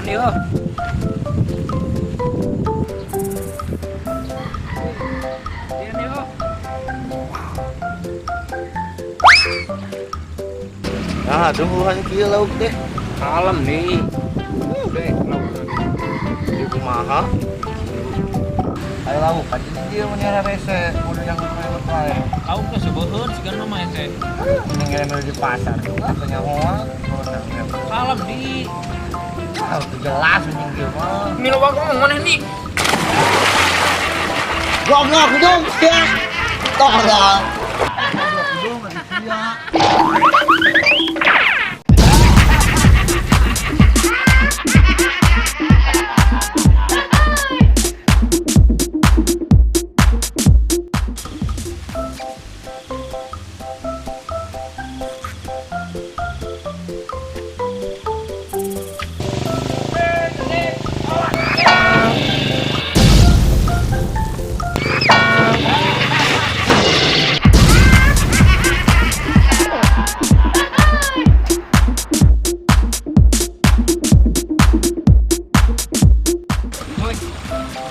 Mandi heuh. Mandi heuh. Nah, tunggu hanya kieu lauk teh. Kalem nih. Deh, lauk. Di kumaha? Ayo lauk aja di dieu mun rese, kudu yang kudu wae. Lauk teh sebeuheun sigana mah teh. Mending di pasar juga nyahoan. Kalem di. Ah, itu jelas anjing kieu mah. Milo wae ngomong maneh nih. Goblok hidung sia. Tolong. Goblok hidung sia.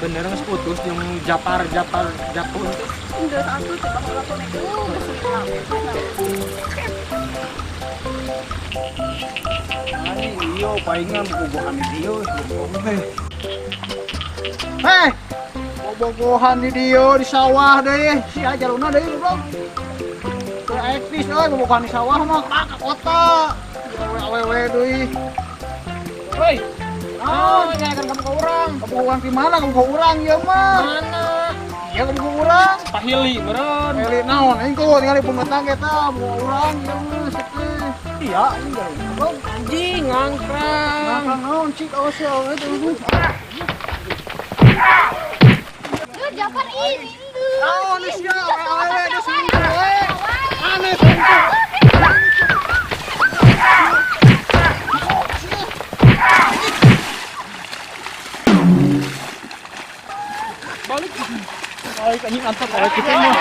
Bener geus putus jeung Japar Japar Japun teh. Geus atuh teh baheula keneh geus hilang. Anjing ieu palingan bobogohan di dieu bobogohan. Heh. Bobogohan di dieu di sawah deui, si ajaluna deui goblok. Teu eksis euy bobogohan di sawah mah ka kota. Awewe deui. Hoi. Oh, nyayakan kamu ke urang. Kamu urang di mana? Kamu ke urang ieu mah. Mana? Iya kamu ke urang. Pahili meureun. Heli naon? Aing kudu ningali pemetang eta kamu urang ieu mah teh. Iya, aing gawe. Anjing ngangkrang. Ngangkrang naon cik awas ya awewe teh. Duh, Japar ini. Naon sia awewe teh selingkuh we. Aneh selingkuh. Balik balik anjing antap kalau kita mah.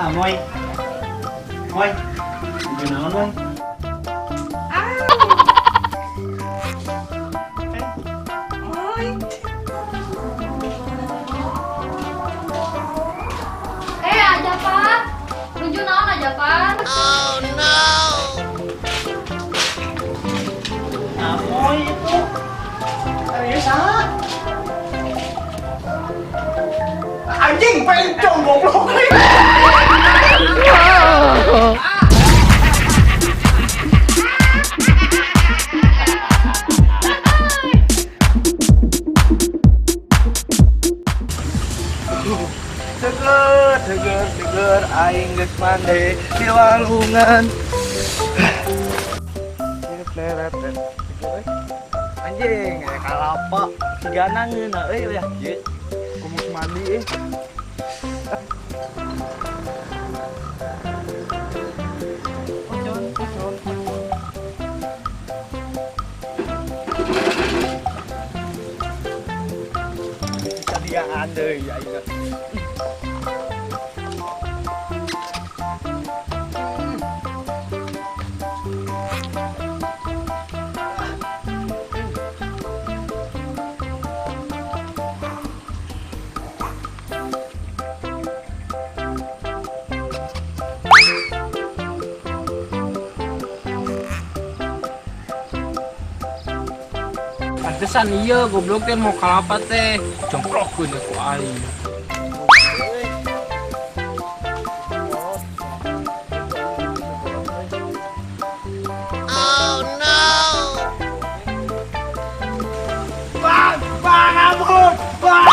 Ah, Moy. Moy. Gimana, Moy? Moy. Eh, Japar. Nuju naon Japar? Oh no. Nah, Moy itu. Serius, ah? Anjing pencong goblok. Seger, seger, seger, aing geus mandi di walungan. Anjing, kalapa sigana ngeunah euy ya kieu. Kumus mandi euy. Pocon, pocon, pocon. Sadiaan deui aing. Pantesan iya goblok teh mau kalapa teh. Jongkrokeun ku aing. Bang, bang, ampun, bang.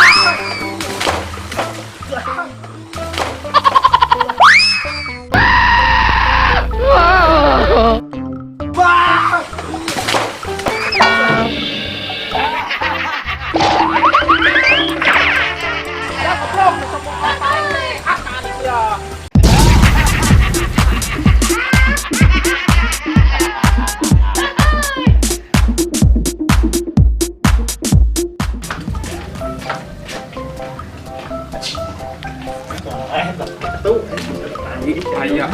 Bang. Aya.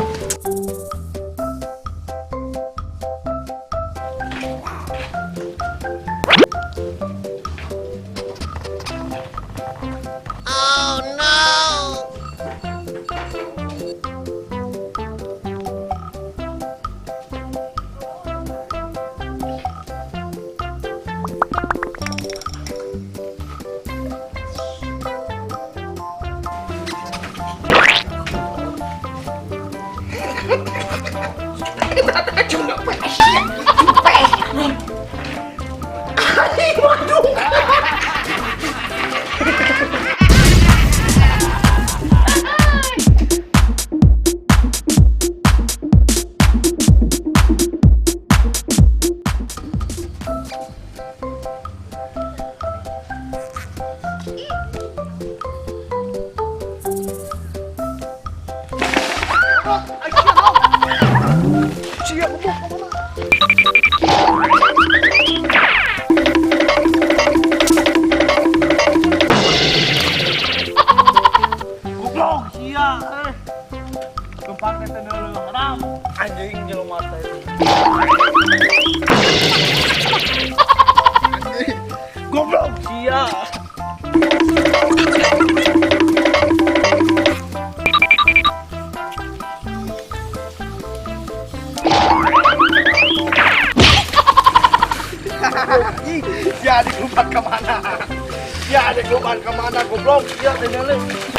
Sia goblok kemana? Goblok sia. Tumpang teh teu haram. Anjing jelema teh. Goblok sia. Ya dikelumpat kemana? Ya dikelumpat kemana goblok? Ya teh.